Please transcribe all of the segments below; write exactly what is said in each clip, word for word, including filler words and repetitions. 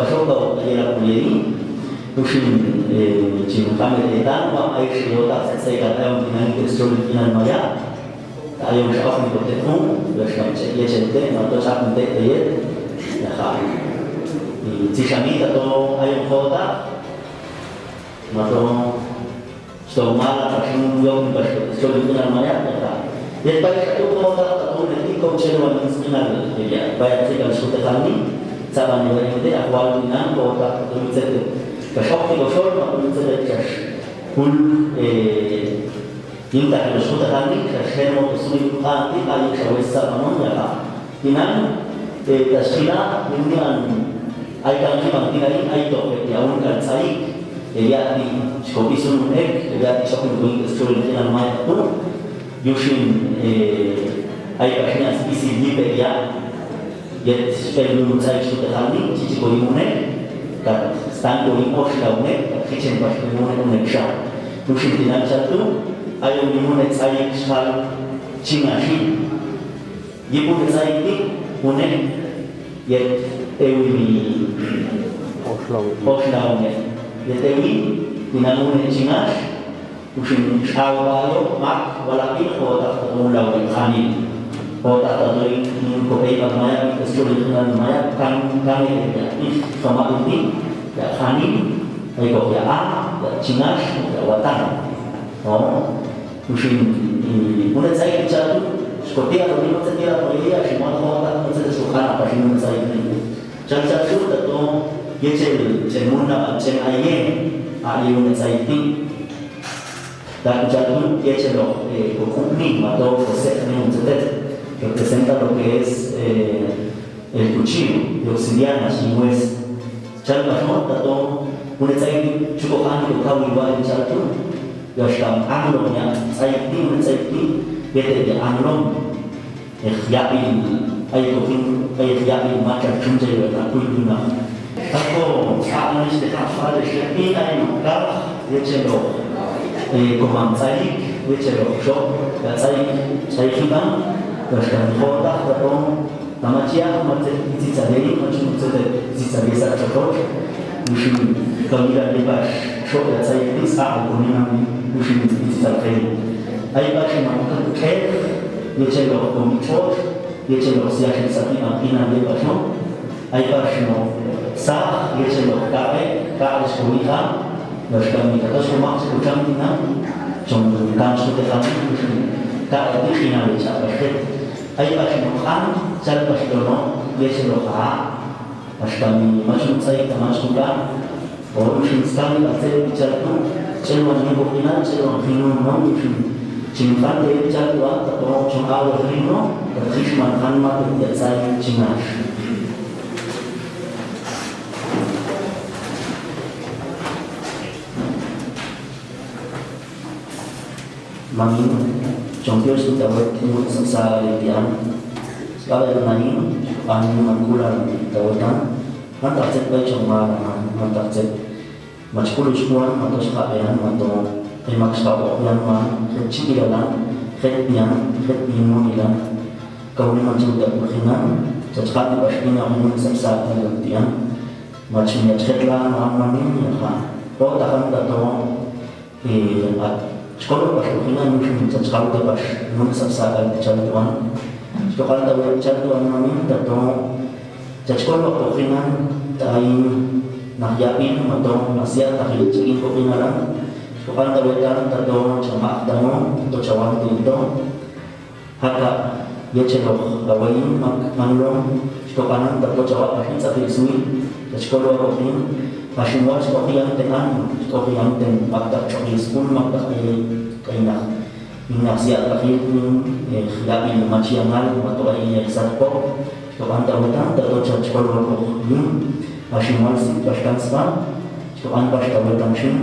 paso kau ta iyela kuliah i, tusin, eh, cin kami detan, wa ai si yota sesei kata yang pinang ke suri kinan maya, ta ayong sa ok ni kote pun, ya sa cek, ya cek te, mato sa pun te, ya, ya ka. Di cisami tato ayong kota, mato Stomala, pasinunggong, pas soli kenal mayat, ya kan? Ya, baik satu kota, satu detik, kau cewek wanita kenal, ya, baik sih kalau sudah kami, saban juga yang penting, aku awal pinang, kota, satu detik. Pas waktu kau soli, waktu detik, cas. Pun, eh, minta kalau sudah kami, cas, saya mau ke sini, bukan, nanti, ayo, saya wes sama, ya kan? Pinang, eh, tazkirah, ini an, ai kang ki bang, pinang, ai tok, eh, ya, un kan, sai, eh, ya, di, sikopi sun, eh, ya, di, sikopi sun, eh, sun, pinang, mai, tu, yusin, eh, ai kasnya isi, eh, ya, ya, spend dulu, sai, sudah kami, cici koi mune, kan, stand koi mos, daun, eh, kan, kitchen pas koi mune, mune, sa. Yusin, pinang, satu, ayo, mune, sai, sal, cinga, si. Ye pun sai ti, pune, ye tewi ni. Oslo. Oslo, ye. Ye tewi, pinang mune cingas, usin sawa yo, mak, walakin kota kota ulau ye kani. Kota kota ini, ini kota ikan maya, kita sudah kenal maya, kan, kan ye, ya. Ih, sama ini, ya kani, ayo kok ya ah, ya cingas, ya watan. Oh. Musim ini, mune sai bicara tu, seperti apa ni, mune sai kira apa ya, semua orang tak mune sai suka apa sih mune sai ini. Cari satu atau ye cel, cel muna, cel aye, aye mune sai ini. Dan jatuh ye cel, eh, kuku ni, atau kosek ni, mune sai, representa lo que es, eh, el cuchillo, de obsidiana, sin hueso. Cal pasmo, tato, mune sai, cukup anu, kau iwa, cal tu. Yo, sedang anglong ya, sai ti, mune sai ti, bete ya anglong. Eh, yakin, ai kokin, ai yakin, macam cunjai, ya, tak pun guna. Tako, sa anis de kapa, de sepi, ai maka, ye celo. Eh, komang sai, ye celo, so, ya sai, sai hibang, ya sedang kotak, tato, Nama cia, macet, isi cari, macet, macet, isi cari sa cocok. Musim kami dah bebas. Sok ya saya ini sa, aku ni nami, musim isi cari. Ai pas memang kan, eh, ye celo komi cos, ye celo siasin sapi, makin nami bebas, no. Ai pas no, sa, ye celo kae, kae sekolah, terus kami kata, sekolah, sekolah, kami, nah, cuma kan, sekolah kami, musim kae, itu final, ya, siapa, Ai pas no kan, cal pas dono, ye selo ka. Pas kami masuk sai ka masuk ka. Oh, musim sekali pas saya bicara tu, celuan ni bukinan, celuan kinu no, musim. Cing kan dia bicara tu, ah, tak tolong cuma awal kinu, tapi cuma kan mati tidak saya cingas. Mangin, congkio si tawet timun sesa litian. Sekali main, angin mangkulan tawet tan. Mantap cek bai cong ma, mantap cek. Mac kulus kuan, mato sekak bean, mato. Emak sekak wak bean ma, kecik di dalam, kek pian, kek pian ilang. Kau ni macam tak berkenan, cacak di pas pina angin sesa litian. Mac minyak cek lah, ma mangin, ya kan. Oh, tahan tak tolong. Eh, a, cakolo pas kukingan, cakolo pas nuna sasa kan cakolo tuan. Cakolo kan tahu cakolo tuan mami, tato cakolo kukingan, Ai, nah, yapin, matong, masiak, takhil, cikin, kopi, ngaran, kopan, tawetan, tato, camak, tango, tato, cawan, tinto, haka, ya, celok, lawai, mak, manulong, cikokanan, tato, cawak, takhil, takhil, sui, cikokan, dua, kopi, pasimua, cikokian, tenan, cikokian, ten, maktak, cokil, sepuluh, maktak, eh, kainak. Minyak siak takhil, eh, khilap, minyak maciangan, atau ai minyak satpok, cikokan, tawetan, tato, cikokan, rokok, yun, pasimuan, sik, paskan, sepan, cikokan, pas, tawetan, sin,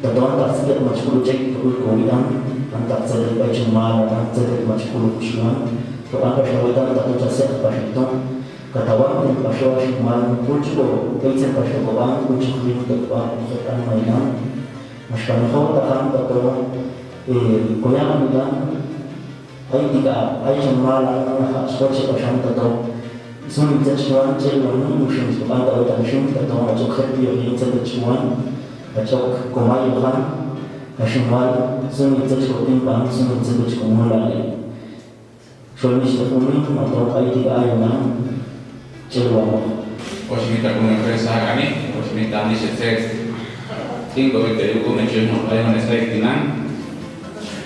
tatoan, tak, siak, macukulu, cek, tukul, kowian, antak, sedek, pai, cuma, ladang, sedek, macukulu, kusian, cikokan, pas, tawetan, tato, casiak, pas, itong, katawan, dan, pas, pasimuan, kunci, ko, pai, sen, pas, kokoan, kunci, kuning, kokoan, kokoan, mainan, mas, paniho, tahan, tato, eh, koyang, bilang, Ai tiga, ai cuma, ladang, hak, sport, siapa, santo, to. Sun, cek, suan, cek, wangi, musim, sukan, tahu, tansim, tato, acok, het, pio, hin, cek, suan, acok, komai, yohan, kasimwal, sun, cek, kotimbang, sun, cek, komulai. Suami, cek, kuning, atau ai tiga, ai, nang. Cek, wamo. Osimita, kuning, fresa, kami, osimita, ni, cek, cek. Tinggal, itu, kuning, cek, ai, mana, saya, tinang.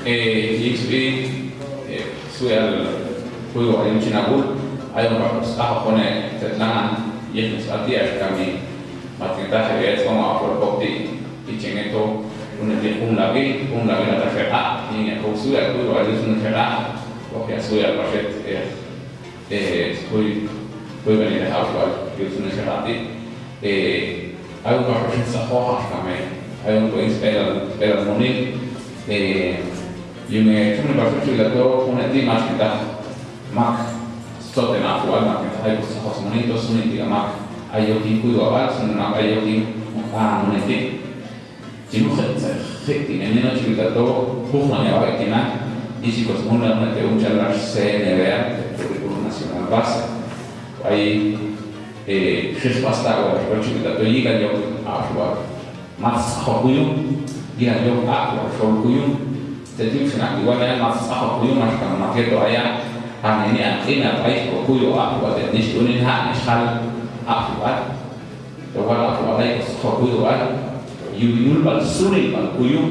Eh, Yesus, eh, suel, kuyu, ayun, cinabul, ayun, bagus, ah, pone, tetlangan, Yesus, ati, as, kami, mati, kita, saya, sama, apa, bukti, icing, itu, pun, dia, pun, lagi, pun, lagi, ada, saya, ah, ini, aku, suel, kuyu, ayun, suel, saya, ah, oke, suel, pas, eh, eh, kuyu, kuyu, kan, ini, harus, kuyu, suel, saya, ati, eh, ayun, bagus, saya, oh, kami, ayun, kuyu, sepeda, sepeda, muni, eh, Yume, cuma basu cila to, pune ti mas kita mak, sote na apuan mak kita, ai, kus, kus, muni to, suni tiga mak, ayo ki kuyu awal, suni mak, ayo ki, ah, muni ti. Cuma khit, khit, ti, ini no cila to, huh, mani awal kina, isi kus, muni, muni ti, uncal ras, se, nerea, kurikulum nasional basa. Ai, eh, khit pasta, wah, cila to, yiga, yo, apuan. Mas, ho, kuyu, yiga, yo, apuan, sol, kuyu. Jadi, sina, iwan, ya, mas, ho, kuyu, mas, kan, mas, gitu, ayah. Kan ini, ini, apa, iko, kuyu, apuan, ya, nis, unin, ha, nis, hal, apuan. Coba, apuan, ya, ho, kuyu, an. Yu, yul, bal, suni, bal, kuyu.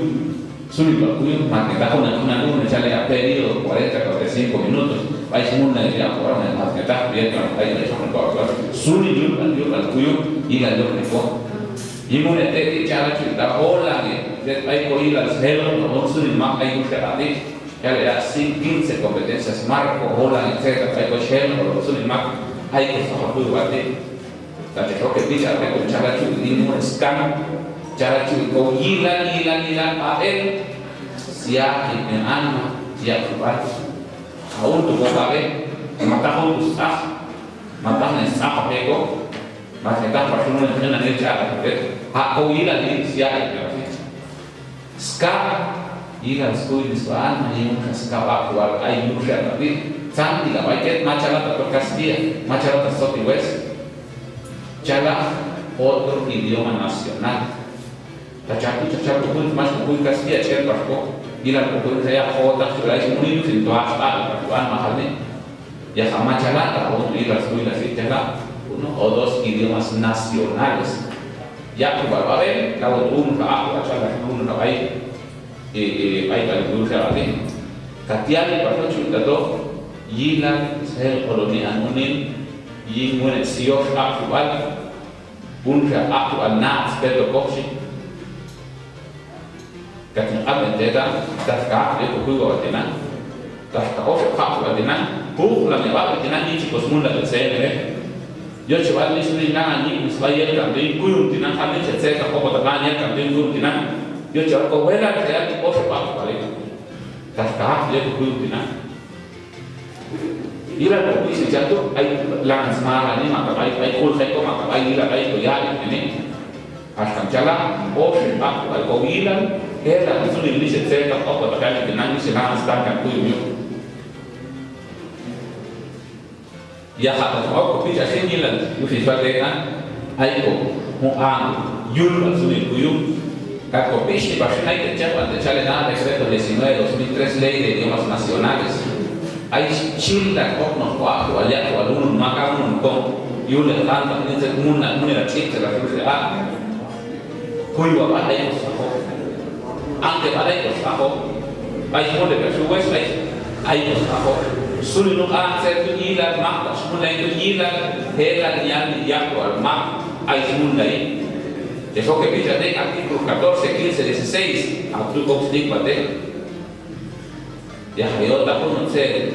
Suni, bal, kuyu, mati, tahu, nak, nak, nak, cari, apa, dia, cuarenta, cuarenta y cinco minutos. Pai, semua, nak, dia, apuan, nak, mati, tahu, dia, kan, pai, pai, sama, apuan. Suni, yul, bal, yul, bal, kuyu, yiga, yo, kuyu. Imune te ti cara cuita holang e, te pai ko ilal sel no onsunin mak ai ko syarati. Kale ya singkin se kompetensia smart ko holang e, te pai ko sel no onsunin mak ai ko sohatu wati. Tapi oke, bicara ko cara cuita ini mulai sekarang. Cara cuita ko gila, gila, gila, A L. Siap, ini anak, siap, siap. Aun tu ko kabe, mata ko tu sah, mata ne sah ko. Mas, kita pas nunggu dengan ini cara, oke? Hak kau gila di siap, ya. Sekarang, gila, sekui di sebelah, menimbulkan sekawak keluarga, ayo, siap, tapi, sang tidak baik, masalah terbekas dia, masalah tersoti wes. Cara otro idioma nasional. Tacapu, tacapu, pun, mas, pun, kasih dia, siap, pas kok. Gila, pun, saya kota, sudah isi, muni, itu, itu, asal, Tuhan, mahal nih. Ya, sama cara, kalau untuk ilas, ilas, cara, uno o dos idiomas nacionales. Ya, aku baru, eh, kalau uno ka aku, acara, uno ka baik. Eh, eh, baik, kalau dulu saya latih. Katian, pas kok, cuy, tato, gila, saya, kalau ni, anu, nih, ying, mune, sios, aku, baik. Pun siya aku anak sepeto koksi. Kati aben teta, tas ka, yo ko kuyu atinang. Tas ka, oh, ka, atinang. Huh, lam ya, atinang, ni, cikos munda, sene, eh. Yo, coba, ni, suni, nang, ni, supaya, kan, ni, kuyung, tinang, kan, ni, cek, cek, ka, koko, tenang, ya, kan, ni, kuyung, tinang. Yo, coba, ko, wela, saya, oh, coba, balik. Tas ka, yo ko kuyu, tinang. Gila ko, isi jatuh, ai, langan semala ni, maka ai, ai, kul, sai ko, maka ai, gila, ai, ko, ya, ini. Askam cala, oh, si, aku, ai, ko, gila, gila, itu ni, ni, se, se, tak, oh, tak, ai, kenang, ni, se, langan, sedangkan, kuyu, yo. Ya, kata, oh, ko, bisa, si, gila, yo, si, suatu, kan? Ai, ko, mo, ang, yul, maksudnya, kuyu. Kat kopi si pas naik kencang, ante chale na dekreto diecinueve dos mil tres, ley de idiomas nacionales. Ai cil dan kok no kuak kualiak kualunun maka nunun kong. Yule tanto ni se muna, muna la cik se la cik se a. Kui wa ba ai ko saho. Angke ba ai ko saho. Ai muna ka suwes ai, ai ko saho. Suli nu a se tu ilan mak, ta semuna itu ilan, helan yang yaktu al mak, ai semuna i. Eso ke bisa de artículo catorce, quince, dieciséis. Aku kok sedikit bate. Ya, yo, ta pun se.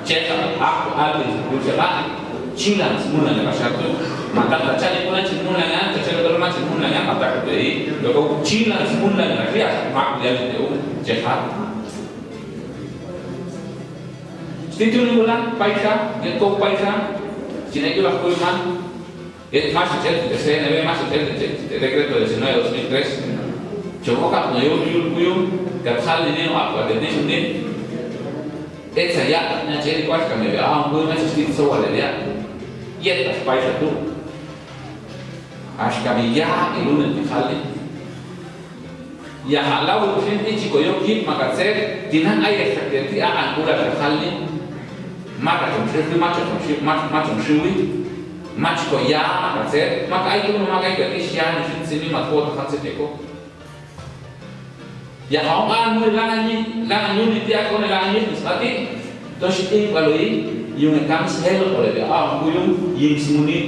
Cek, aku albi, ku cek, ah, cilan semuna ni masyarakat tu. Mata ta cari pun, cilan semuna ni, ta cari pun, cilan semuna ni, mata ku tu, eh, lo kau cilan semuna ni, ya, mak dia tu, cek, ah. Situ ni bulan, paisa, dia kau paisa, sini itulah kuiman. Eh, masuk el, el C N B, masuk el, el, el decreto diecinueve dos mil tres. Coba kak, no, yo, yo, yo, kak, hal ini, apa, ada di sini. Eh, saya, na, ceri kuat kami, ah, ampun, masih sedikit soal, ya. Ya, tas paisa tu. As kami, ya, ilu nanti hal ini. Ya, halau usin ichi koyo kit makatsir, tinan ai sakti a angkura sakali. Maka tum sirwi, maca tum sirwi, maca, maca tum sirwi. Maca ko ya makatsir, maka ai tum maka ai kati sian isin sini matko takan siteko. Ya, hau an muli langan ni, langan yuni ti ako ni langan yuni sakati. Tosi ing baloi, yung e kami sehelo kole de, ah, kuyung, ying semuni.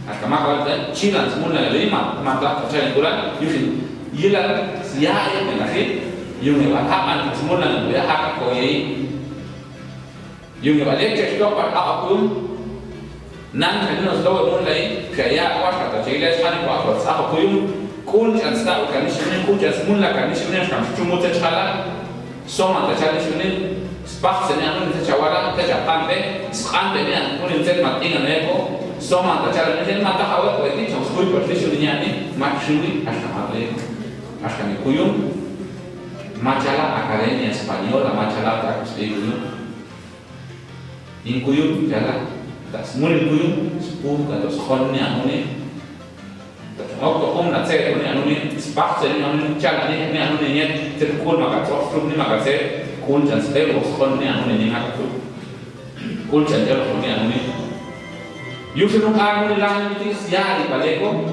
Aska maka wali dan cilan semuna lima, mata percaya bulan, yusin, yilan, siya, yang mengasih, yung e watakan semuna, ya, hak koi. Yung e balik, cek stok, pat, ah, kuyung. Nan, kan, no, stok, mun lai, kaya, kuas, kata, cek, ilas, kan, kuas, kuas, ah, kuyung. Kun, can, stok, kan, isin, kun, can, semuna, kan, isin, kan, cuma, cek, salah. Soma tacali sunin, spak seni anu ni tacawara, tacapan pe, skan pe ni anu ni cet matingan eko, soma tacali ni cet mata hawa ko eti, cong sui persis sunin ni, mat sui, aska mati, aska ni kuyung, macalah Akademia Spanyol, macalah tak sui kuyung. Ning kuyung, jalan. Tak semua ning kuyung, sepuluh atau sekon ni anu ni. Au, toko muna cet, ni anu ni, spak cet, ni anu ni, cal ni, ni anu ni, nyet, cet kul maka cok, suk ni maka cet, kul jan setel, bos kon ni anu ni, ni maka tu. Kul jan cal, ni anu ni. Yus nuk anu ni lang ni tis, ya, di paleko.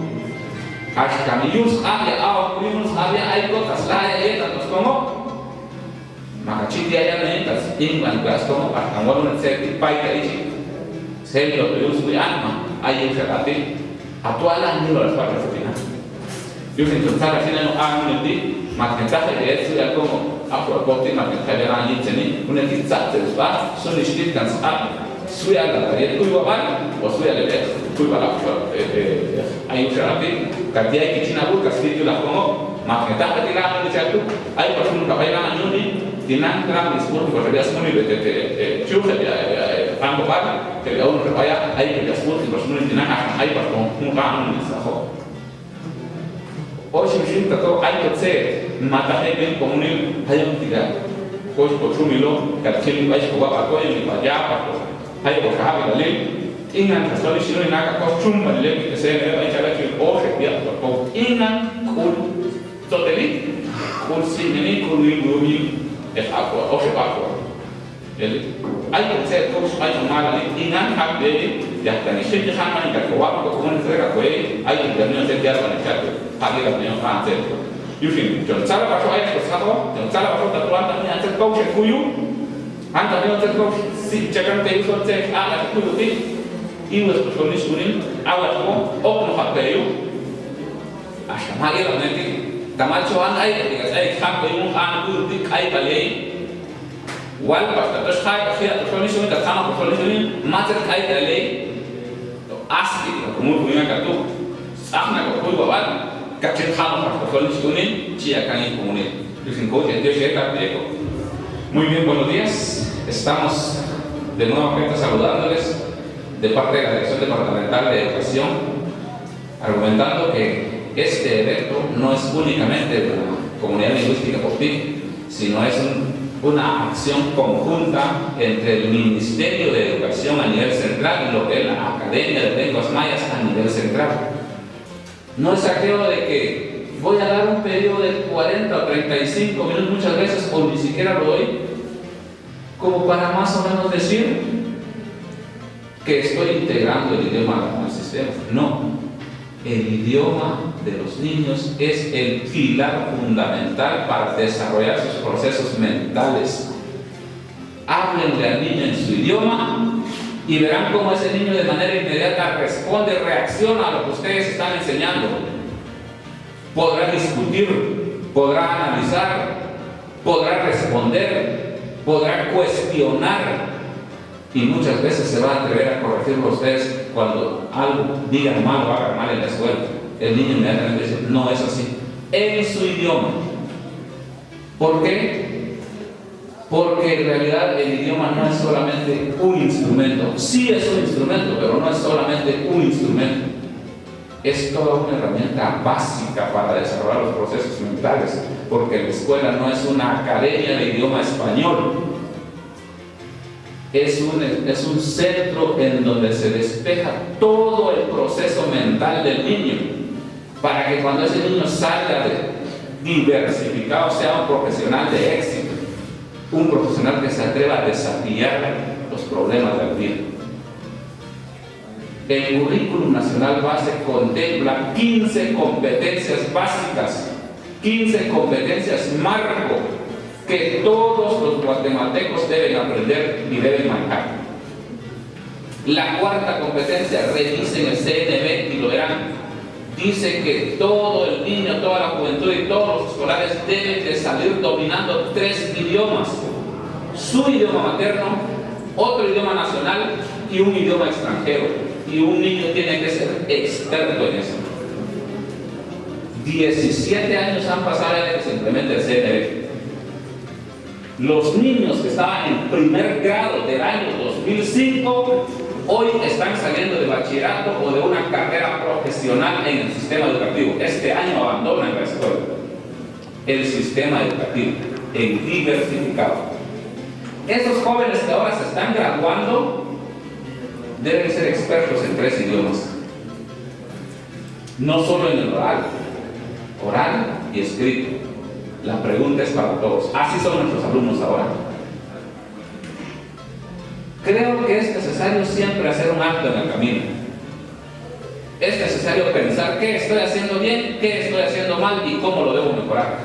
Has kami yus, ah, ya, au, kuyung, ah, ya, ai, kok, tas lah, ya, ya, tas kongok. Maka citi ayam ni, tas ing, ban gas, kongok, ah, tangwal, set, pai, ka, isi. Sen, lo, tuyul, sui, an, ma, ayu, set, api. Atu, alah, ni, lo, ras, pada, setina. Yus, ni, tun, sara, sina, no, ang, nanti, mat, ngentah, ya, sui, aku, aku, aku, ti, mat, ngentah, ya, lanjut, sini, kemudian, kita, terus, pak, suni, sedikit, kan, saat, sui, ala, ya, kui, wawan, o, sui, ala, ya, kui, balak, eh, eh, ayu, set, api. Katiai, kicin, aku, kas, sedikit, lah, kongok. Mak, ngentah ka tilang di catu, ai, pas mun ka pailangan yuni, tinang terang di sepuluh, pas dia semuni, bete, te, te, ciu, ka dia, dia, eh, tangko pan, ka dia, un, ka paya, ai, ka dia sepuluh, pas muni, tinang, ah, ai, pas mun, mun, ka, mun, di saho. O, sim, sim, tato, ai, ka, se, mata, he, ben, komunin, hayang tiga. Kos, kos, sumilo, ka, sim, ai, ko, bapa, ko, yang di paja, apa, ko. Hai, ko, sahabat, balik. Ingan, ka, soli, sino, ina, ka, kos, cuma, balik, ka, se, ai, cara, ciu, o, se, dia, ko, ingan, kun. Totally, kursi ini kursi bumi, eh, aqua, oh, se aqua. Jadi, ai, kun, se, kursi, ai, kun, mala, ni, ingan, hak, jadi, ya, tani, se, jahan, mani, ka, kuat, ko, kuman, se, ka, kue, ai, kun, dan, se, biar, mani, ka, tu, hak, dia, mani, kan, se. Yusin, jon, salah, paso, ai, ko, saho, jon, salah, paso, tatuan, tani, anse, kau, se, kuyu, han, tani, anse, kau, si, jagan, te, yuson, se, ah, kuyu, ti, iwas, ko, soni, sunin, awas, ko, ok, no, hak, te, yu. Aska mair neti, tamacoan ai, ketika ai, hak ko imun an, ku, tik ai, balei. Wal, pas, terus hai, akhir, terus ni, suni, tak sama, terus ni, suni, macet ai, balei. Asli, kamu punya kartu. Sama, kamu bawa, kacil kamu, pas, terus ni, suni, cia, kami, komunik. Terus, engkau, jadi, saya tak, dia, kok. Muy bien, buenos días. Estamos de nueva cuenta saludándoles de parte de la Dirección Departamental de Educación. Argumentando que este evento no es únicamente de la Comunidad Lingüística Poqpiq, sino es un, una acción conjunta entre el Ministerio de Educación a nivel central y lo que es la Academia de Lenguas Mayas a nivel central. No es aquello de que voy a dar un periodo de cuarenta o treinta y cinco minutos, muchas veces, o ni siquiera lo doy, como para más o menos decir, que estoy integrando el idioma al sistema. No. El idioma de los niños es el pilar fundamental para desarrollar sus procesos mentales. Háblenle al niño en su idioma y verán cómo ese niño de manera inmediata responde, reacciona a lo que ustedes están enseñando. Podrá discutir, podrá analizar, podrá responder, podrá cuestionar y muchas veces se va a atrever a corregirlo a ustedes cuando algo digan mal o hagan mal en la escuela. El niño inmediatamente dice: "No es así", en su idioma. ¿Por qué? Porque en realidad el idioma no es solamente un instrumento. Sí es un instrumento, pero no es solamente un instrumento. Es toda una herramienta básica para desarrollar los procesos mentales, porque la escuela no es una academia de idioma español. Es un, es un centro en donde se despeja todo el proceso mental del niño, para que cuando ese niño salga de, diversificado, sea un profesional de éxito, un profesional que se atreva a desafiar los problemas del día. El Currículum Nacional Base contempla quince competencias básicas, quince competencias marco que todos los guatemaltecos deben aprender y deben manejar. La cuarta competencia, revisen el C N B y lo verán, dice que todo el niño, toda la juventud y todos los escolares deben de salir dominando tres idiomas: su idioma materno, otro idioma nacional y un idioma extranjero. Y un niño tiene que ser experto en eso. Diecisiete años han pasado desde que se implementa el C N B. Los niños que estaban en primer grado del año dos mil cinco, hoy están saliendo de bachillerato o de una carrera profesional en el sistema educativo. Este año abandonan la escuela, el sistema educativo, en diversificado. Esos jóvenes que ahora se están graduando deben ser expertos en tres idiomas. No solo en el oral, oral y escrito. La pregunta es para todos. ¿Así son nuestros alumnos ahora? Creo que es necesario siempre hacer un alto en el camino. Es necesario pensar qué estoy haciendo bien, qué estoy haciendo mal y cómo lo debo mejorar.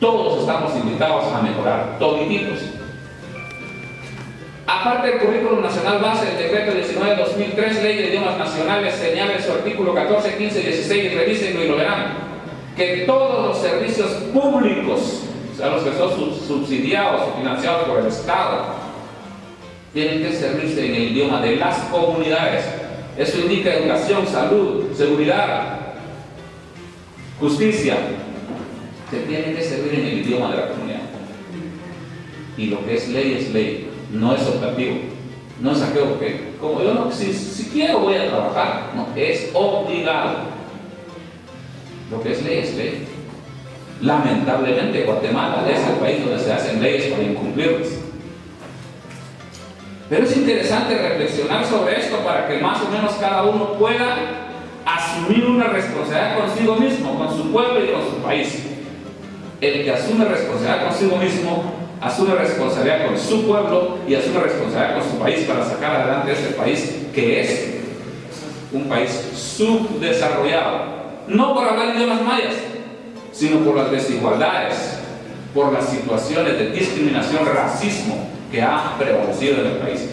Todos estamos invitados a mejorar, todititos. Aparte del Currículum Nacional Base, el Decreto diecinueve dos mil tres, Ley de Idiomas Nacionales, señala en su artículo catorce, quince, dieciséis, revísenlo y lo verán, que todos los servicios públicos, o sea, los que son sub-, subsidiados o financiados por el Estado, tienen que servirse en el idioma de las comunidades. Eso indica educación, salud, seguridad, justicia, se tiene que servir en el idioma de la comunidad. Y lo que es ley es ley, no es optativo. No es aquello que, como yo no, si, si quiero voy a trabajar, no, es obligado. Lo que es ley es ley. Lamentablemente, Guatemala es el país donde se hacen leyes para incumplirlas. Pero es interesante reflexionar sobre esto para que más o menos cada uno pueda asumir una responsabilidad consigo mismo, con su pueblo y con su país. El que asume responsabilidad consigo mismo, asume responsabilidad con su pueblo y asume responsabilidad con su país para sacar adelante ese país que es un país subdesarrollado. No por hablar idiomas mayas, sino por las desigualdades, por las situaciones de discriminación, racismo que ha prevalecido en el país.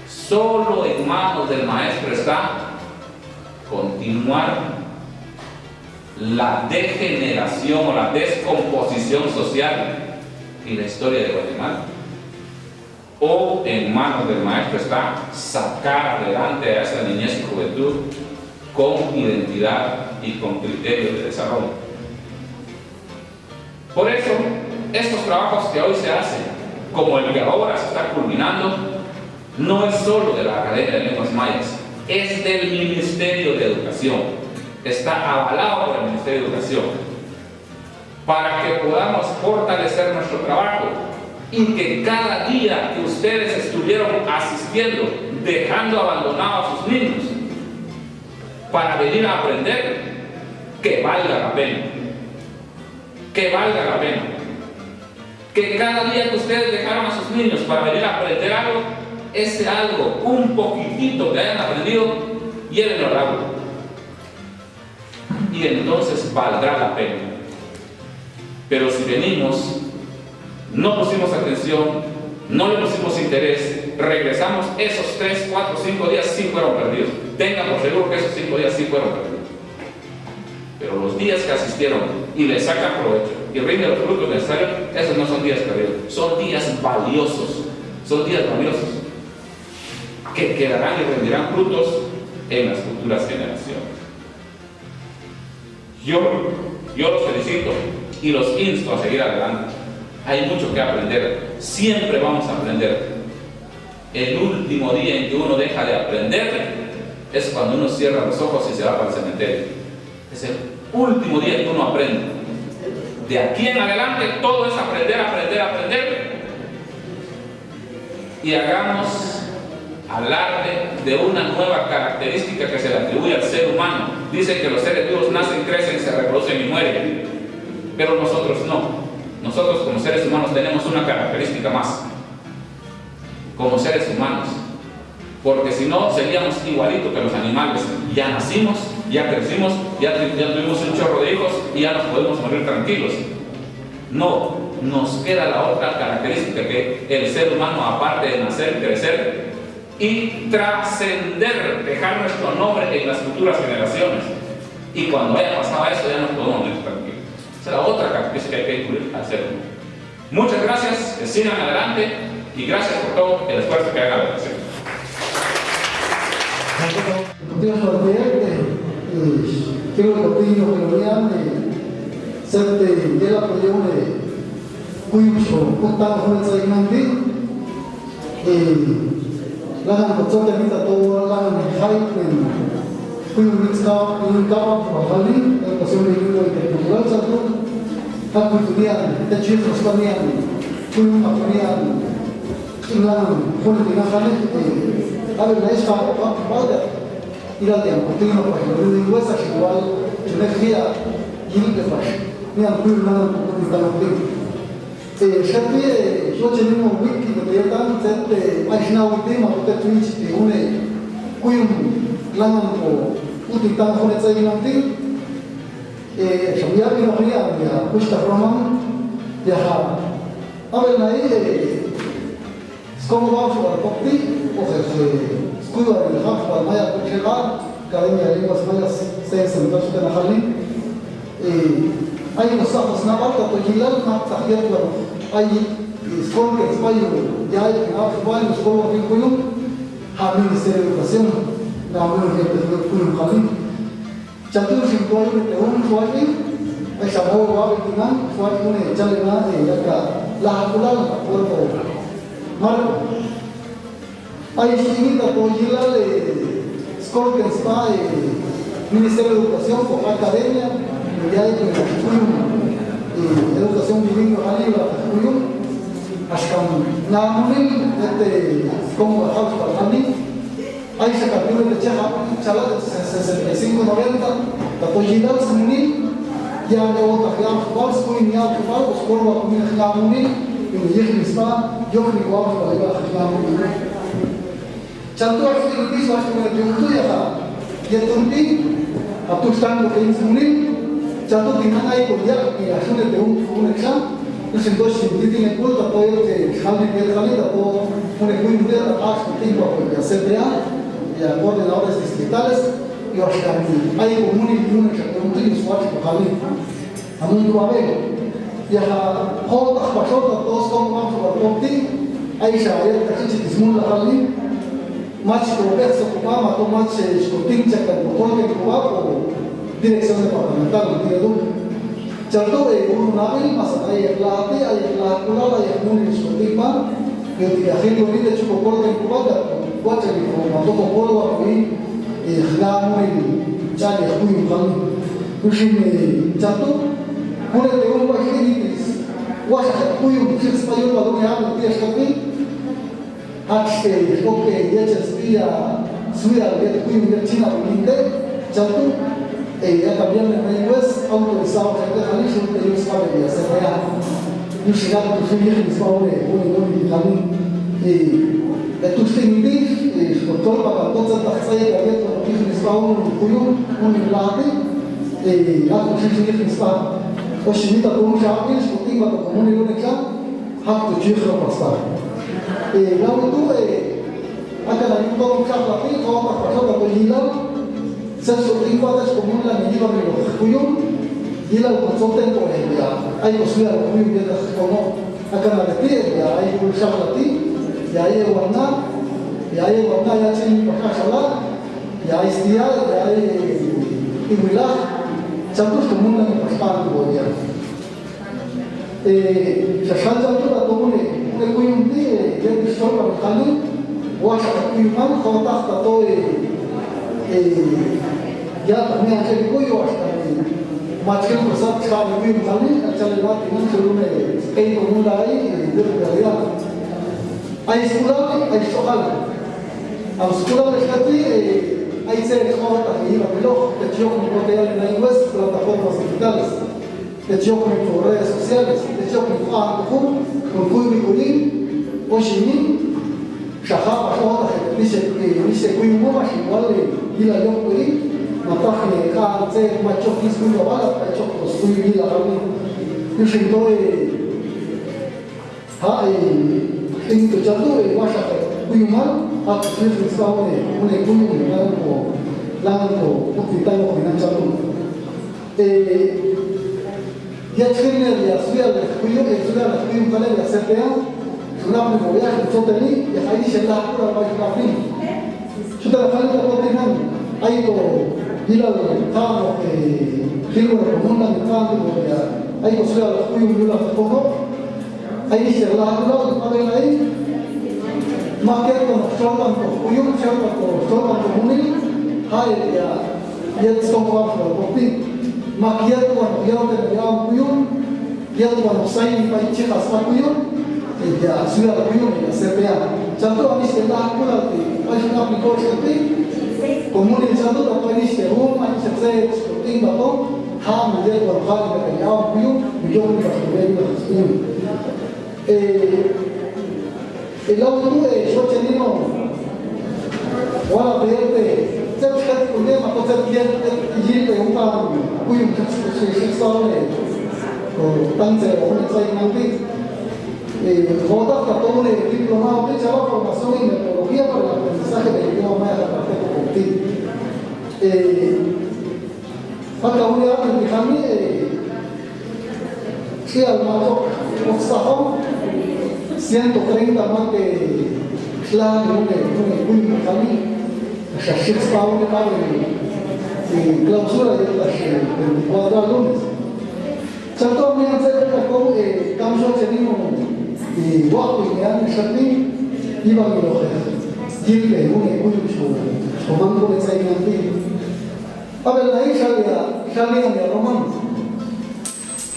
Solo en manos del maestro está continuar la degeneración o la descomposición social y la historia de Guatemala. O en manos del maestro está sacar adelante a esa niñez y juventud con identidad y con criterios de desarrollo. Por eso, estos trabajos que hoy se hacen, como el que ahora se está culminando, no es solo de la Academia de Lenguas Mayas, es del Ministerio de Educación. Está avalado por el Ministerio de Educación. Para que podamos fortalecer nuestro trabajo y que cada día que ustedes estuvieron asistiendo, dejando abandonado a sus niños para venir a aprender, que valga la pena. Que valga la pena. Que cada día que ustedes dejaron a sus niños para venir a aprender algo, Ese algo, un poquitito que hayan aprendido, llévenlo al aula. Y entonces valdrá la pena. Pero si venimos, no pusimos atención, no le pusimos interés, regresamos, esos tres, cuatro, cinco días sí fueron perdidos. Tenga por seguro que esos cinco días sí fueron perdidos. Pero los días que asistieron y le sacan provecho y rinde los frutos necesarios, esos no son días perdidos, son días valiosos, son días valiosos que quedarán y rendirán frutos en las futuras generaciones. Yo, yo los felicito y los insto a seguir adelante. Hay mucho que aprender, siempre vamos a aprender. El último día en que uno deja de aprender es cuando uno cierra los ojos y se va para el cementerio. Es el último día que uno aprende. De aquí en adelante todo es aprender, aprender, aprender. Y hagamos alarde de una nueva característica que se le atribuye al ser humano. Dicen que los seres vivos nacen, crecen, se reproducen y mueren. Pero nosotros no. Nosotros como seres humanos tenemos una característica más. Como seres humanos. Porque si no, seríamos igualito que los animales. Ya nacimos, ya crecimos, ya tu-, ya tuvimos un chorro de hijos y ya nos podemos morir tranquilos. No, nos queda la otra característica que el ser humano, aparte de nacer, crecer y trascender, dejar nuestro nombre en las futuras generaciones. Y cuando haya pasado eso, ya nos podemos morir tranquilos. Esa es la otra característica que hay que incluir al ser humano. Muchas gracias, que sigan adelante y gracias por todo el esfuerzo que hagan al crecer. Dios lo advierte, eh, quiero que lo digan, eh, sente, yela, pero yo me cuido mucho, con tanto joven soy grande, eh, lagan ko tsote mita to, lagan hai, eh, kuyun mitska, kuyun kapa, kapa kali, educación bilingüe intercultural, satu, ha kutunian, te chis kutunian, kuyun kutunian, lagan, kuni tina kali, eh, a ver, la esta, pa, pa, pa, ila tiang kutunian, pa, kutunian, lingua es igual, chune kia, yil de pa, nian kuyun lagan, kutunian, kutunian. Eh, xati, eh, xoche nimo wiki de yetan, sente, eh, aisna wiki ma kute twitch, eh, une, kuyun, lanan ko, uti tan kone tsai nanti, eh, xabiya mi no ria, ya, kusta roman, ya ha. Abe nai, eh, skomo ba su al kokti, o sea, se, skuyo al ha, su al maya, kuche ha, Academia de Lenguas Mayas, Science and Culture Nahalin. Eh, ai no sa, pues, na falta to yilal, na ta yilal, ai, eh, skol ke spayo, ya, ai, na spayo, skol wa kuyun, ha, Ministerio de Educación, na, Ministerio de Educación, kuyun kali. Chatu sin tuayo de teun, suaji, ai, sa mo wa de tinan, suaji ne, chale na, eh, ya ka, la kulal, acuerdo. Mar, Ai, sini ta to yilal, eh, skol ke spa, eh, Ministerio de Educación ko academia, ya, eh, kuyun, eh, educación bilingüe kali, la kuyun, askam, na munil, este, como la house para mí, ai, se cambió de cheja, chala de sesenta y cinco noventa, ta to yilal, munil, Ya, ya, otak, ya, fals, kui, ya, fals, pues, kolwa, kui, ya, muni, yo, ye, mispa, yo, ni, kwa, kwa, ya, ya, muni. Chatu, aku, ini, so, aku, ya, tuntu, ya, ka. Ya, tunti, atu, tan, ko, ini, muni. Chatu, tinan, ai, ko, ya, ya, sune, te, un, un, eksa. Terus, entonces, si, ti, tiene culpa, todo el que, sale, que, sale, todo, un, muy, muy, ya, tiempo, ya, C T A, ya, coordinadores distritales, yo, hasta, ai, ko, muni, muni, ya, tuntu, y, so, aku, kali. Amun tu abe, ya, ha, ho, tak, paso, tak, tos, kom, mam, so, kom, ti, ai, sa, ya, tak, cici, tismun, la, kali, mach, ko, beh, so, ko, mam, atau mach, eh, so, tin, cak, kan, ko, kol, ke, ko, ko, dirección departamental, gitu, ya, tu. Chatu, eh, unu, nabi, masa, ai, la, ti, ai, la, kula, la, ya, mun, so, tin, pa, yo, tiga, hil, yo, ni, te, cukup, kol, ke, ko, baca, ko, baca, gitu, atau, ko, kol, wa, ko, i, eh, la, mun, cari, aku, yung, kami. Terus ini, chatu, mulai, te, umpa, ini, wah, sa, kuyung, kuyung, sepayung, lalu, ya, aku, tias, tapi, hats, eh, oke, ya, chas, iya, suya, ya, kuyung, ya, Cina, begini, chatu, eh, ya, cambiar, me, me, pues, autorizado, ya, kali, suruh, ya, sepayung, ya, saya, ya, yo, si, aku, suya, ya, sepayung, eh, boleh, boleh, kami. Eh, etu sting di, eh, sebetulnyo pakan kocak tak saya kaget kalau di Islam kuyung, kuyung latih, eh, aku sih sih Islam. Oh, sini tak kuyung siapa, seperti kata kamu di Indonesia, hak tujuh ke pasar. Eh, lalu itu, eh, akan ada kuyung siapa, tapi kalau tak pasar atau hilang, Sesuatu ibadah komunal ni iba milo kuyung, ila ko coten ko eh dia, ai ko sudah kuyung dia dah kono, akan ada ti eh dia, ai ko syafati, ya ai warna, ya ai warna ya cing pakai salah, ya ai setia, ya ai iwilah, satu komunal ni pas pan ko dia. Eh, sasaja tu tato mune, mune kuyung ti, eh, dia bisa orang kali, wah, kuyungan, kotak tato, eh, eh, ya, kami aja di kuyung, wah, kali. Macam besar sekali kuyung kali, aja lewat dengan seluruh, eh, kayak pemulai, eh, dia berjaya. Ai sekolah, ai soal. Am sekolah, eh, ai saya sekolah tadi, tapi loh, kecil, mengkotel, naik wes, plataforma digitales. Te chok ni ko redes sosiales, te chok ni ko a ko ku, ko ku ni ko ni, o si ni, saha paso ta he, ni se, ni se kuyung mo masi wale, gila yok ko ni, mata he, ka, se, ma chok ni se kuyung wala, pa chok ko se kuyung gila kami. Ni se to e, ha, e, ini to chatu, e, masa he, kuyung mal, ha, se, se, sa, one, one kuyung, lan ko, lan ko, ko kita mo ko ni chatu. Eh, ya chikirnya ya suya le kuyu, eh, suya le kuyu kale ya sepea, sudah ni boya, soteni, ya kaini selah kura bai kapin. Sudah kali tak kotinan, ai ko hilal kamo, eh, hilal komundan kamo ya, ai ko suya le kuyu mula kono, Ai, siapa lah tu, apa yang lain? Makian tu, sultan tu, kuyung, sultan tu, sultan tu, muni. Hai, ya, ya, sultan tu, kopi. Makian tu, ya, tu, ya, kuyung. Ya, tu, sai, pai, cek, asal kuyung. Ya, sudah kuyung, ya, sepea. Satu, habis, ya, tak, aku, nanti. Ai, sudah, aku, kopi. Komuni, satu, tak, ini, serum, ai, sepea, seperti, bapak. Ha, menjadi, bapak, ya, kuyung, kuyung, kuyung, kuyung. Eh, eh, lau tu, eh, soche nino. Wala te, te, cep, cep, kunye, mako, cep, ye, ye, ye, te, umpa, kuyung, cep, cep, cep, cep, salah, eh. Oh, tan, cep, oh, ni, cai, nanti. Eh, kotak, kato, le, diploma, oke, cara formación en metodología para el aprendizaje del idioma maya, praktek, oke. Eh, Maka uni ati di kami, eh, sial masuk usaha, ciento treinta mate, selain uni, uni, uni kami, sasik setahun di kami, di clausura di atas, eh, veinticuatro alumnos. Contoh yang saya katakan, eh, kami sudah jadi mau, di waktu ini, ya, seperti, iba di lokasi, jilpe, uni, uni, so, so, mampu saya nanti, Abel nai salia, salia ni roman.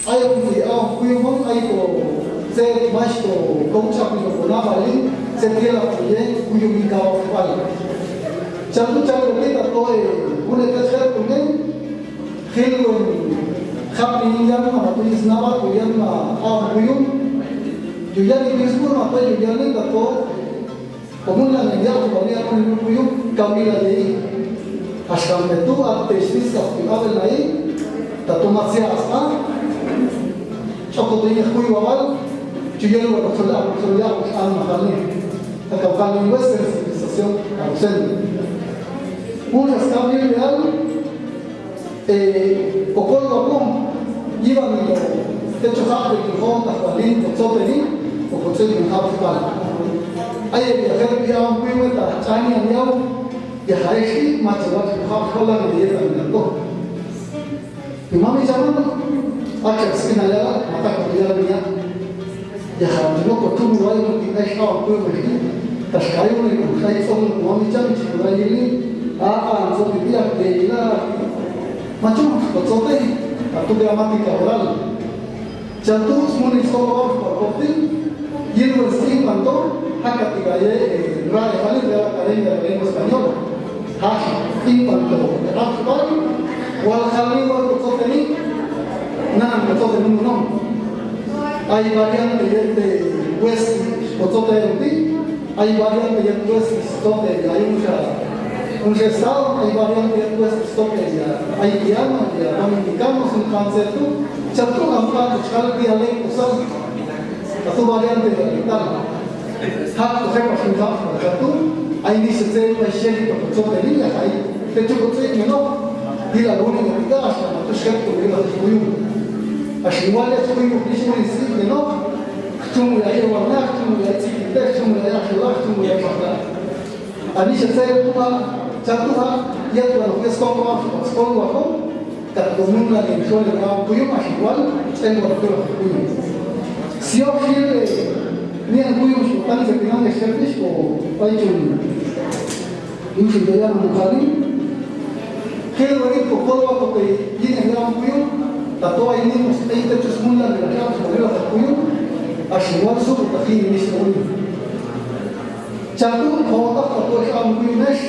Ayo, kui, au, kui, mon, ai ko, se, mas ko, kong sapi ko, na, bali, se, tiela, kuye, kuyu, mi, kawa, kupai. Satu, satu, kita, toe, kune, tes, tes, kune, hilun, kap, ni, yan, ma, kuyu, sinaba, kuyan, ma, au, kuyu. Yuyan, ni, bisu, ma, kuyu, yuyan, ni, tato, Komundan yang jauh, kami akan menunggu kami lagi. Askam itu artis ini, tapi ada lain. Tatu masih asal. Cokot ini kui wawal. Cuya lu bersedia, bersedia, akan makan nih. Atau kami western civilization, harusnya. Udah sekali, ya. Eh, kokol ko, iban ni, te coba de ki hon ta kualin, ko cote ni, ko cote ni hap kual. Aye, ya, kan, ya, ampun, ta, cani, ya, ya, hai, si, macam, macam, hap kual lagi, ya, kan, ya, to. Cuma, mi, zaman, aja, skin aja lah, mata ko, ya, ya. Ya, kalau cuma ko tuh mulai mungkin, eh, kau tuh mungkin, tas kayu nih, tas kayu, sama, mau micam, cik, mulai ini, ah, ah, so, gitu, ya, dia gila. Macam, ko cote, atau gramatika oral. Contoh, semua nih, so, ko, ko, ko, university, panto, hak ketiga, ya, eh, rai, kali, ya, kali, ya, lengua Spanyol. Ha, impan to. Akbar, wal khali wal kutsote ni, nan kutsote ni nom. Ai bagian de, de west kutsote ni, Hay variante yang pues esto de la usa. Entonces, hay variante yang pues esto de la hay piano de la dominicano sin cáncer tu, chatu ampa sekali dialek usas. Satu variante de la guitarra. Hak tu sepa sin cáncer chatu, hay ni se se hay sheli to so de la hay. Te chuko se ni no. Di la luni ni tiga hasta tu se tu la kuyun. Así igual es kuyun ni se ni no. Chumu ya yo wana, chumu ya chikite, chumu ya yo shula, chumu ya yo shula. Ani se se kuma chatu ha, ya tu lo que es como, como, como, como, Kat komun la ni sual le kuyun masih kual, tengo waktu kuyun. Sio sirve, ni ang kuyun su tan se pinang de servis ko, pai cun. Yusi doya manu kali. Kiri wari ko kolo ako te, yini ang kuyun, tato ai ni mus, ai te cus mula de la kuyun, así kual su ko taki ni se kuyun. Chatu, ko tak ko ko am kuyu mes.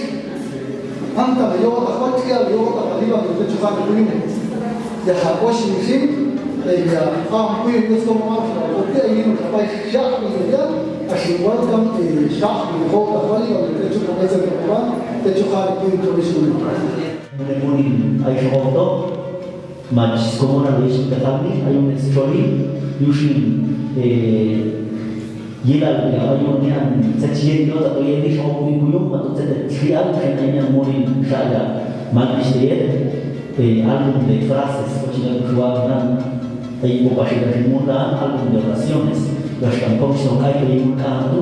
Anta yo tak ko tia yo tak liba ko te chuka kuyu. Ya ha ko sin sin, eh, ya am kuyu mes ko ma ko te ini ko pai syak ni ya. Así welcome, eh, syak ni ko tak ko liba ko te chuka ko te chuka kuyu ko sin. Muni ai shoto. Mach, komo na lo isu te kami, ayu mes choli, yusin, eh, yela, ya, ayu nian, sachien do, tato yeni, shoku, kuyung, mato, sete, trian, kan, ayu nian, morin, saya, magis, de, eh, album de frases, ko chila, kusuan, nan, ayu, ko pasi, dari mula, album de oraciones, las, kan, kong, sino, kai, ko, ibu, kan, tu.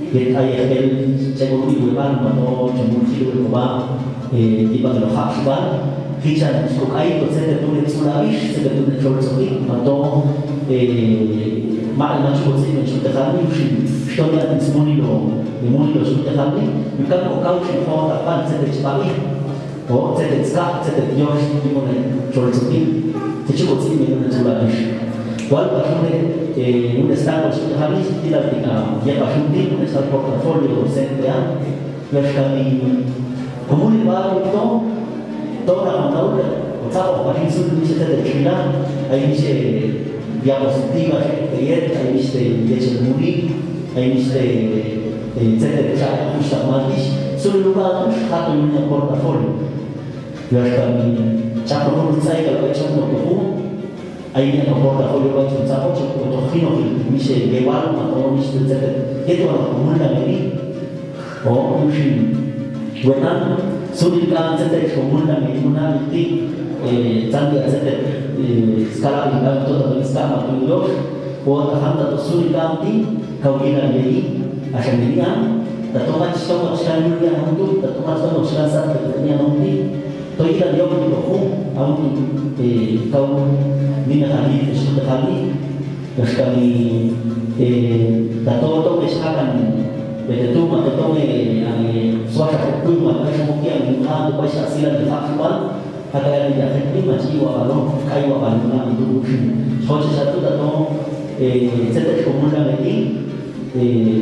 Yet ayah kel cebur ibu pan mato cembur cilu ko ba, eh, tiba lo hak suban, kican sukuk ai to sete tune sulabish, sete tune col sotik, mato, eh, ma, ma cubo sik, ma cubo tekani, usin, sito ya, semuni lo, semuni lo cubo tekani, bukan ko kau sin ho tapan sete cepabi. O, cetek ska, cetek yos, di muna col cuti. Te cubo sih, di muna col habis. Wal pas muna, eh, muna ska, col cuti habis, tidak tinggal. Ya pas muna, muna ska portafolio, sente ya. Yos kami, komuni baru to, to na kau tahu dah. Kau tahu, paling sulit bisa cetek cerita, ai bisa diapositiva, eh, ai bisa dia cerita muni, ai bisa, eh, cetek cerita, bisa matis, sulit lupa terus satu punya portafolio. Yos kami, cakap menurut saya kalau baca untuk buku, akhirnya ke portafolio baca, siapa cukup untuk hino, bisa lewat atau bisa cetek. Itu orang pemuda ini. O, musim. Wetan, sulit kan cetek, komun dan minguna, nanti, eh, cantik cetek, eh, skala di dalam tu, tapi skala tu, dos, o, tahan, tato sulit kan, ti, kau gila jadi, asal ini, ah, tato kan, stok, sekarang dulu yang untuk, tato kan, stok, sekarang saat, tato yang untuk, to gila dia untuk, oh, aku, eh, kau, ini dah kali, sudah kali, Terus kami, eh, tato-tato, eh, misalkan, begitu, mah, tato, eh, yang, eh, suara, eh, belum, mah, kan, semua yang, ah, tu, pasti hasil yang dipakai, Bang. Kata yang tidak happy, masih, wah, kalau, kai, wah, kalau, nah, itu, hmm. Soalnya satu, tato, eh, saya tak suka mengundang lagi, eh,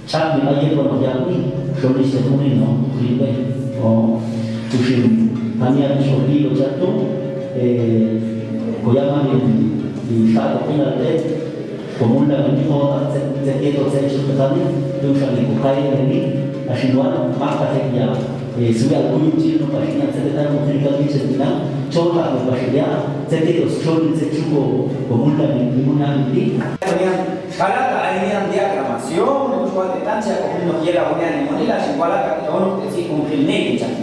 Sabi aye ko no jati, soli se muni no, ribe. O, tusin, kami anu soli lo jatu, eh, koyama di, di saat ko pinal te, komunda ni ko, se, se kieto, se isu ke kami, tusan di kukai ni, asinuan, maka se dia, eh, suya kuyu cil, no, pasinya, se kieto, mungkin kami se bilang, coba, no, pasinya, se kieto, soli, se cuko, komunda ni, muna ni. Kemudian, Kalata ainian diagramasion, kusuan de tansia ko hino hiera unian ni monila, singkualata te onok te si kungkil ne, cak.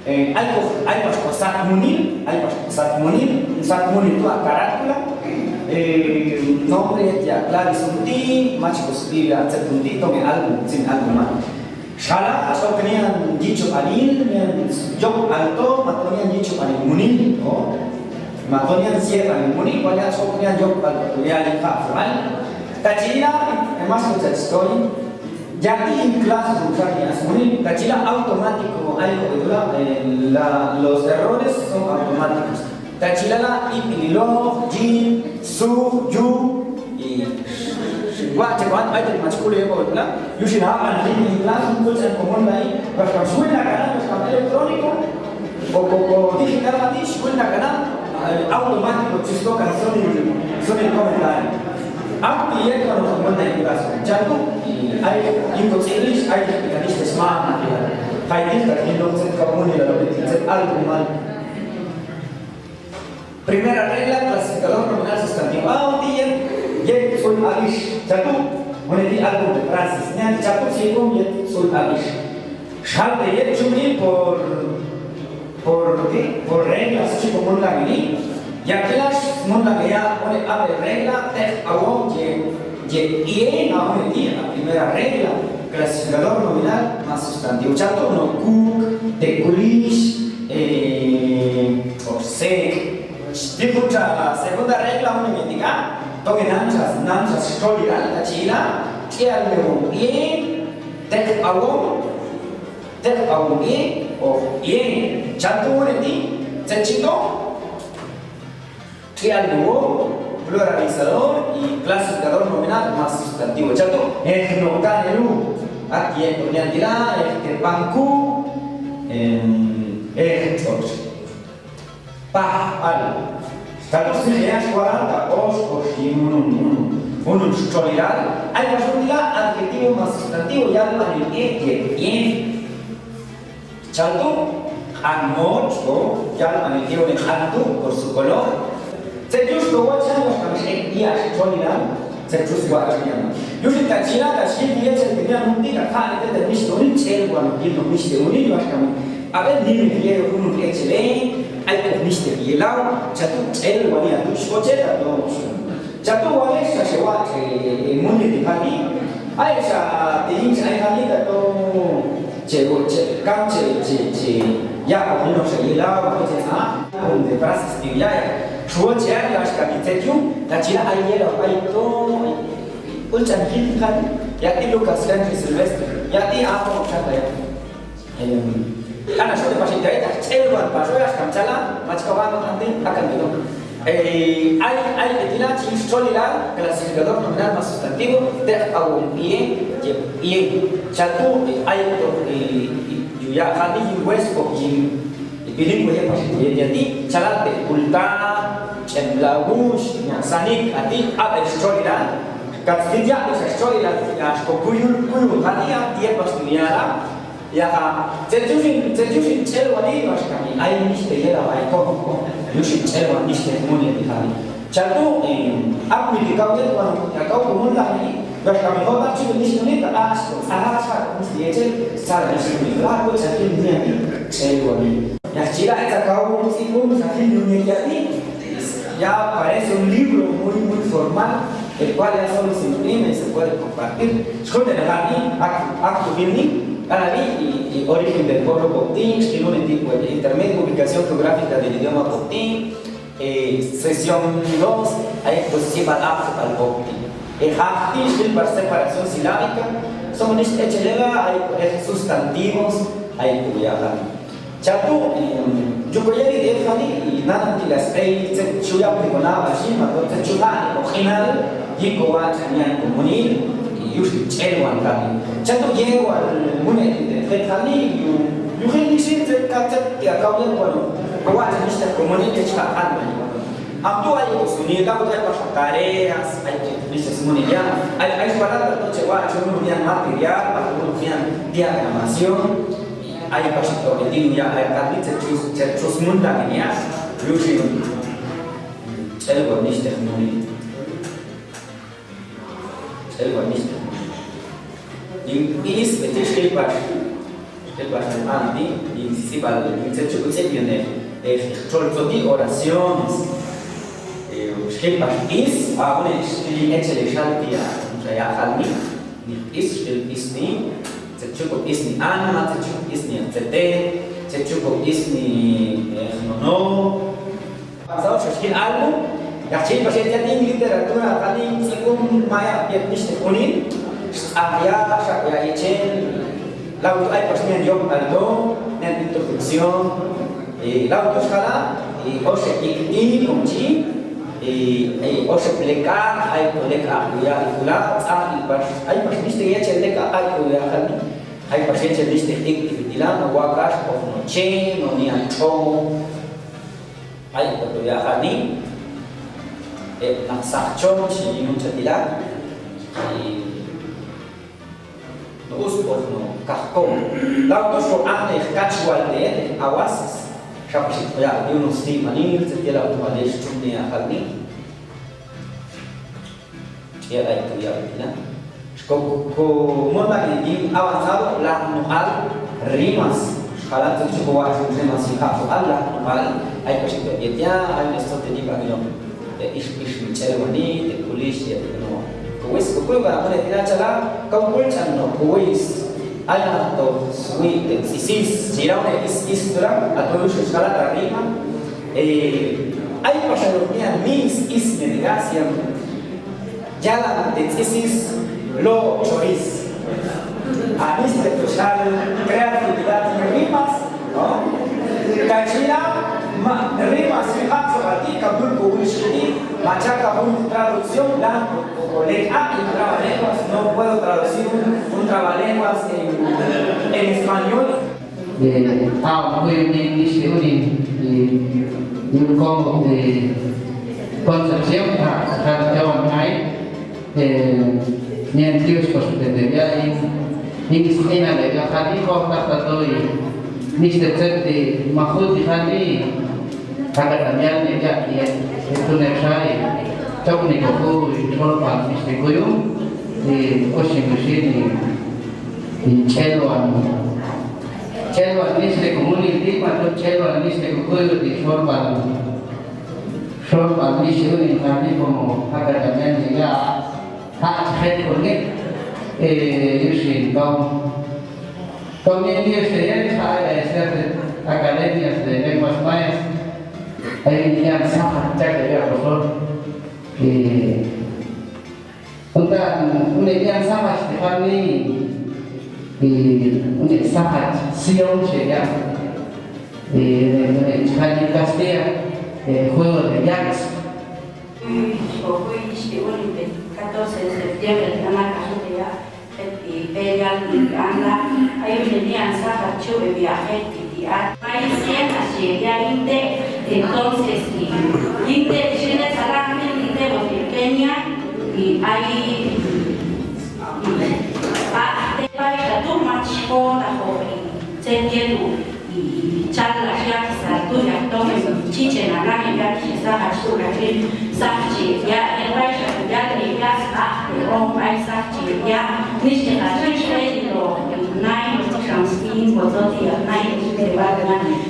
Eh, ai ko, ai pas ko sat munil, ai pas ko sat munil, sat munil tu akarat pula. Eh, nombre ya klari sunti, machi ko sendiri, acet sunti, tome album, sin album, ah. Sala, atau kenian jicu alil, nian jok alto, mato nian jicu alil muni, oh. Mato nian siap alil muni, pokoknya atau kenian jok alto, ya, di kak, fual. Tacila, emas tu jadi story. Jadi, in kelas, bukan ya, muni, tacila automático, ay, kok itulah, eh, la, los errores son automáticos. Tachilala, ipini lo, jin, su, ju, i. Wa, cek wan, ai, tadi macam kuliah, kau bilang, yusin akan, ini, langsung, kucing, komon, lai, bahkan, suwe, nak, kan, bahkan, elektrónico, o, o, o, digital, mati, suwe, nak, kan, eh, automático, chistoso, kan, sonido, sonido, komentar. Ati ye, kalau mau naik kelas, jatuh, ai, ikut English, ai, kita di sesma, ya. Kayak gitu, kan, hidup, set, kamu di dalam, set, album, album. Primera regla, clasificador nominal sustantivo. Ah, ati ye, ye, sul abish. Jatuh, mulai di album de Francis. Nyan jatuh si album ye, sul abish. Salte ye, cumi por, por, ¿qué? Por reglas, chico, munlang ini. Ya, jelas, munlang ya, oleh abe regla, teh, awong, ye, ye, ye, nah, oleh di, la primera regla, clasificador nominal mas sustantivo. Jatuh, no, kuk, tekulish, eh, osek. Di punca segunda regla, uni metika, toge nanchas, nanchas, stoliran, tachila, tial, ye, teh, awong, Teh, awong, i, o, i. Jatuh, uni ti, cecito. Tial, duo, pluralizador, i, clasificador nominal mas sustantivo. Jatuh, eh, no, kan, lu. Ati ye, turnian tila, eh, te pangku, em, eh, os. Pahal. Status de reas kuaranta, os, os, i, unun, unun. Unun stoliran, ai, pasun tila, adjetivo mas sustantivo, yalman, i, ye, i. Jatuh, anmoch, o, yalman, i, ye, uni, jatuh, por su color. Se justo, wa, chan, mas, kamis, e, ia, stoliran. Cecus gua aja. Yusin tachila, tachila, dia cel dia nanti kakak itu dan mis doni cel gua nanti no mis doni mas kami. Apa ni dia gunung kecil eh, ai kok mis dia lau, jatuh cel gua ni atu, so cel atau jatuh wale sa sewa, eh, muni di kami. Ai sa, di ini ai kami atau cewek, cewek, kan cewek, cewek, cewek. Ya, kok ni no sa lau, apa cel, ha? Pun de frases di ya, ya. Suo cel, ya, sa kami cecus. Tachila ai yelo, ai to, ulchan hil kan, yati Lukas kan Silvestre, yati apo kan ya. Em, kan asu de pasi jai tak cel wan paso ya skam cala, machka wan nanti akan gitu. Eh, ai, ai, etilah cil solila, clasificador nominal mas sustantivo, te awong ie, ie, ie, satu, ai, to, eh, yuya kami, yuwes, kok, Ipilih gue ya pasti gue jadi calate ulta, cemlawus, nyasanik, ati, abe scoilan, kat setiap bisa scoilan, ya, sko kuyul, kuyul, tadi ya, dia pasti ya lah. Ya, cecusin, cecusin, cel wali, mas kami, ai, mis, ya lah, ai, kok, kok, yusin, cel wali, mis, ya, kemudian di kami. Satu, eh, aku di kau ya, Tuhan, ya, kau kumun lah ini. Terus kami kota sih, mis, ini tak as, arah, arah, mis, dia, cel, salah, mis, ini, lah, aku, cel, ini, cel wali. Ya, chira esta kau un tipo, pues, así, no me queda bien. Ya aparece un libro muy, muy formal, el cual ya solo se imprime y se puede compartir. Escúchame, Dani, acto, acto building, Dani, y, y origen del pueblo Poqtin, escribe un tipo de intermedio, ubicación geográfica del idioma Poqtin, eh, sesión dos, hay, pues, sí, para, para Poqtin. Eh, hafti, escribe para separación silábica, son, este, chelela, hay, eh, sustantivos, hay, pues, ya, Dani. Chatu, em, yuko yari de fani, i nanan tilas ei, tse chuyap de kona bashi, mato tse chuha, o hinal, yiko wa chanian komunil, i yushi chel wan kami. Chatu ye wan mune de fani, yu, yu hin nisin tse ka tse tia kau yen wan, ko wa chanis tse komunil de chha han wan. Am tu ai ko suni, tau tu ai pas tareas, ai ko nisin mune ya, ai, ai suara tu che wa, chunu nian material, pa chunu nian diagramación. Ai pas to, jadi ya, ai tadi cetus, cetus mundang ini ya. Yusin. Cel wan niste muni. Cel wan niste muni. Ing is, beti skripas. Skripas nanti, ing sisi bal, ing cetus, cetus, ing ne. Eh, col, col di oraciones. Eh, skripas is, ah, une, ing ecele shaltia. Saya akan ni. Ni is, is ni, cecukup is ni an, cecukup is ni an cete, cecukup is ni, eh, nono. Pasal saskin almu, ya cil pasia jadi literatura kali cikum maya Vietnamese tekuni, ah, ya, sa-, ya, icen, lalu tu ai pas nian jom aldo, nian introduction. Eh, lau tu skala, eh, osep ikti, kunci, eh, eh, osep leka, ai ko leka, ya, ikula, sa, ipas, ai pas misteri ya, cel leka, ai ko ya kan, ai pas ya, cel misteri ikti, bilang, wakas, of no, cen, no, nian, co, ai ko tu ya kan ni. Eh, nak sakcom si minum cetila. Si nu'us bos no kahkom. Lau tu so ane kacual de awas. Siapa sih ya, dia mesti manir cetila tu balik cuma ni akal ni. Ya, itu ya, ya. Ko, ko, ko, mon lagi di awan sabo lah nual rimas. Kalau tu cukup wajib rimas singkat soal lah nual. Ai pasti tu dia, ai mesti tadi bagi dong. Ya, is, is, mencari wani, ya, kulis, ya, no. Kuis, kuis, barang mana tidak salah, kau kuis, no, kuis. Ai, atau sui, ya, isis, sirau, ya, is, is, tu lah, atau is, segala, terima. Eh, ai, pasalnya, mis, is, ya, tidak, siang. Jalan, ya, isis, lo, choris. Anis, ya, sosial, kreativitas, rimas, no? Kacina, ma, rimas, rimas, seperti, kabul, kubul, syuti, baca, kabul, traducción, dan, o, o, le, a, en trabalenguas, no puedo traducir un, un trabalenguas en, en español. Eh, au, kui ni, ni, si, uni, di, di, di, Concepción, ha, ha, Jawa Tengah, eh, nian tius pas tete biain, ini sini ada ya, kadi kok tak tatoi, ni sete di, mahut di kadi, agak tamian ya, ya, itu nek sai, cok ni kok, kalau pas mesti kuyung, di kucing di sini, di celuan. Celuan ni seko muni di matu, celuan ni seko kuyu di sorban. Sorban ni si uni kami komo, haka dangan ni ya. Hak cek kuni, eh, yusin kau. Kau ni dia saya, saya, saya, akademia, saya, mas mayas. Ai, yang sangat cak ya, bosor. Eh, Untuak, uni yang sangat di kami, di, uni sangat siong sih ya. Di, uni, uni sangat di Castilla, eh, juego de Jacks. Uy, uy, este, uni, catorce de septiembre, anak, anak, ya. Eti, pelian, anda, ayo, uni yang sangat cuy, biar, eti. Ai sien, así, ya, inte, entonces, y, inte, sien, salah, inte, botipenia, y, ai, y, a, te, pai, ka, tu, machiko, taho, y, se, y, y, chala, ya, sa, tu, ya, to, chiche, na, na, ya, sa, ha, su, ka, chi, sa, chi, ya, e, pai, sa, ya, ni, ya, sa, a, te, o, ai, sa, chi, ya, ni, se, ka, chi, se, lo, nai,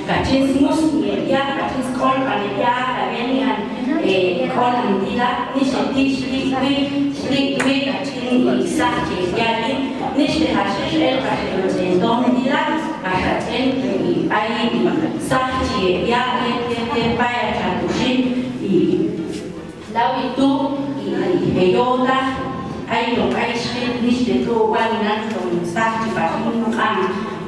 Kachin smus ni ya, kachin skol panitia, kalian yang, eh, kolam tidak, ni sedih, sedih, kui, sedih, kui, kachin, sah, jadi, ni sedih hasil, eh, kachin, sentong tidak, kachin, ai, sah, ya, ya, ya, paya, kachin, Lawi tu, i, i, heyota, ai lo, ai shit, ni shit tu, wani nan tong sah, di patung, am,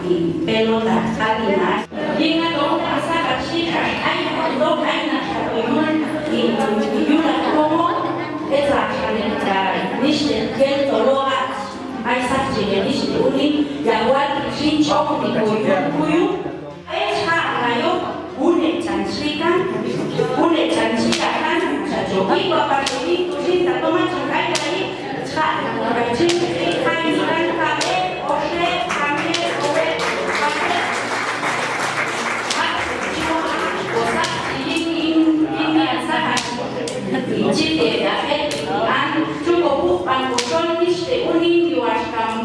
i, pelota, kali na. Dinga dong, asa, kashi, ai, dong, ai, na, sa, tuyul, i, i, yula, komo, esa, kali, da, ni shit, kel, toloa, ai, sa, jige, ni shit, uni, yawal, shin, chok, ni, kuyu, kuyu. Ai, sa, ayo, une, chan, shilikan, une, chan, shilikan, sa, jo, i, papa, jo, i, tu, shin, ta, toma, chan, kai, kai, sa, kai, chin, kai, kan, ka, e, o, she, ka, me, o, e, ka, me, a, jo, a, o, sa, i, i, i, i, a, sa, a, i, chi, te, a, e, i, an, chu, ko, pu, pan, ko, shon, ni, shite, uni, ni, wa, shkam.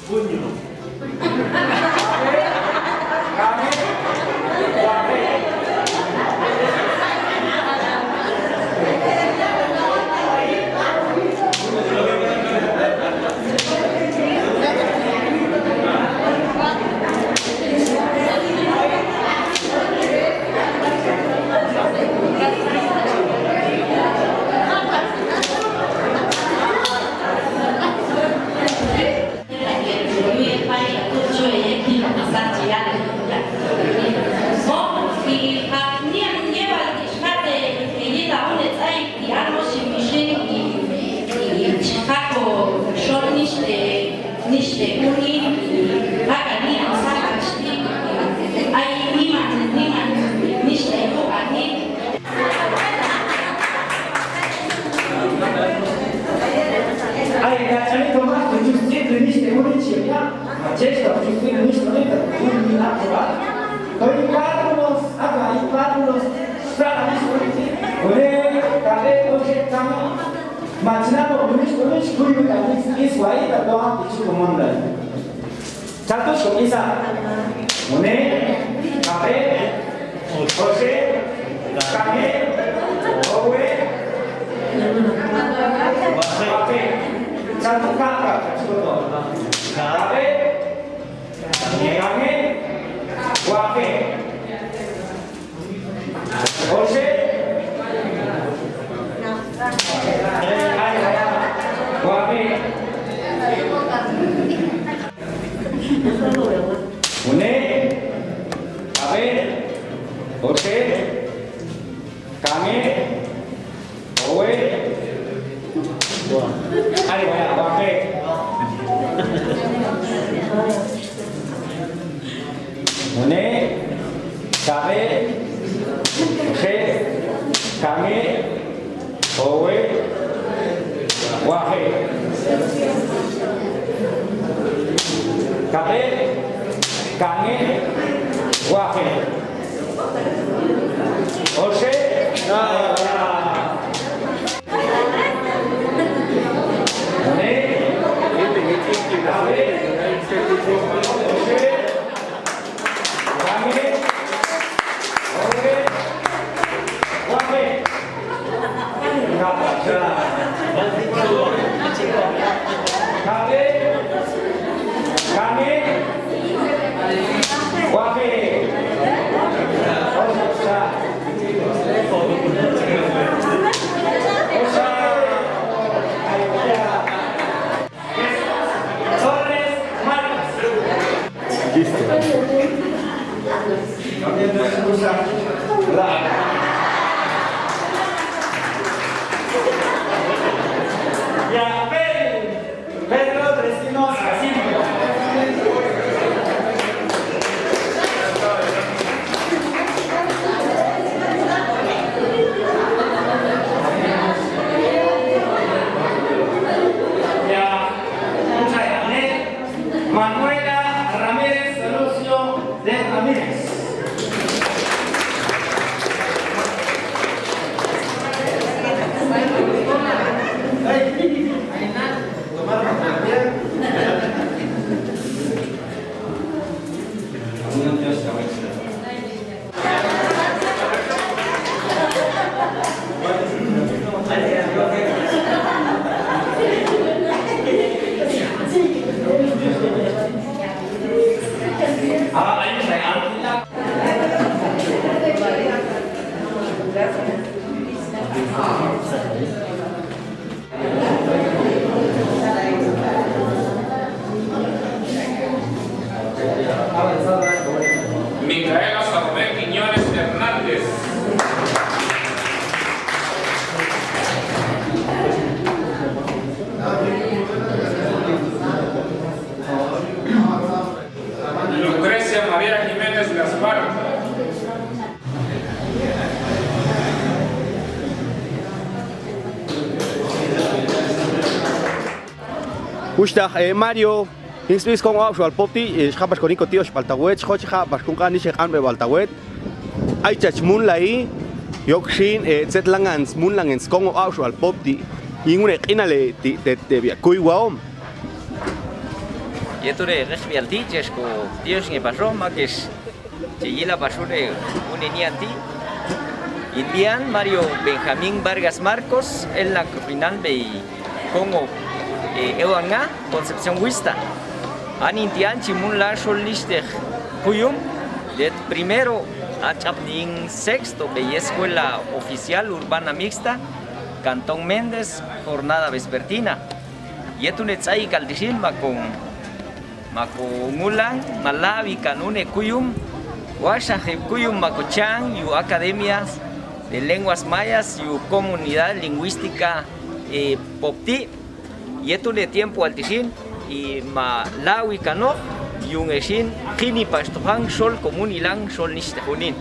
Bunyi. Kami, kami. Machina no unis unis kuyu kanis is wai tatoa ichu kumon lai. Chatu shukisa. Mune, kape, ose, kame, owe, wape. Chatu kaka, chatu kape, kame, wape. Ose. Ai, ai, ai. Wape. Une. Kape. Ose. Kame. Owe. Ai, wape. Une, kape, ose, kame, owe, wape. Kape, kame, wape. Ose. Ya, Pedro, Pedro Celestino Jacinto. Ya, Manuela Ramírez Lucio de Ramírez. Micaela Salomé Quiñones Hernández. Lucrecia María Jiménez Gaspar. Wuxhtaq, eh, Mario, jin sb'i skongo' a'uxhwal Popti, eh, xjapax koni koti'ox bal tawet, xjochej a'pax kon q'anix, eh, q'anb'e bal tawet. Ay chach munlayi, yok xin, eh, tzet langan smunlangen skongo' a'uxhwal Popti, yin wuxi' q'inale ti', te', te' bia kuy wa'om. Yetune q'eqb'ial ti' chex koti'oxnge pax ro, ma kex che yila pax wuxi' une nian ti'. Yin dian Mario Benjamín Vargas Marcos, el na kofinalbei kongo', eh, ewan nga Concepción Huixta. Anin tian chi munla xol nixtej kuyum, yet primero a ch'apni yin sexto bey Escuela Oficial Urbana Mixta, Cantón Méndez, jornada vespertina. Yetune ts'ayi kal ti xin ma kon, ma kon ulan, ma lawi kan une kuyum, waxaj heb' kuyum ma kon chan yu Academia de Lenguas Mayas yu Comunidad Lingüística, eh, Popti. Yetune tiempoal ti xin, i ma lawi kanoq, yunge xin, qini pax tojan xol komunilan xol nixtej unin.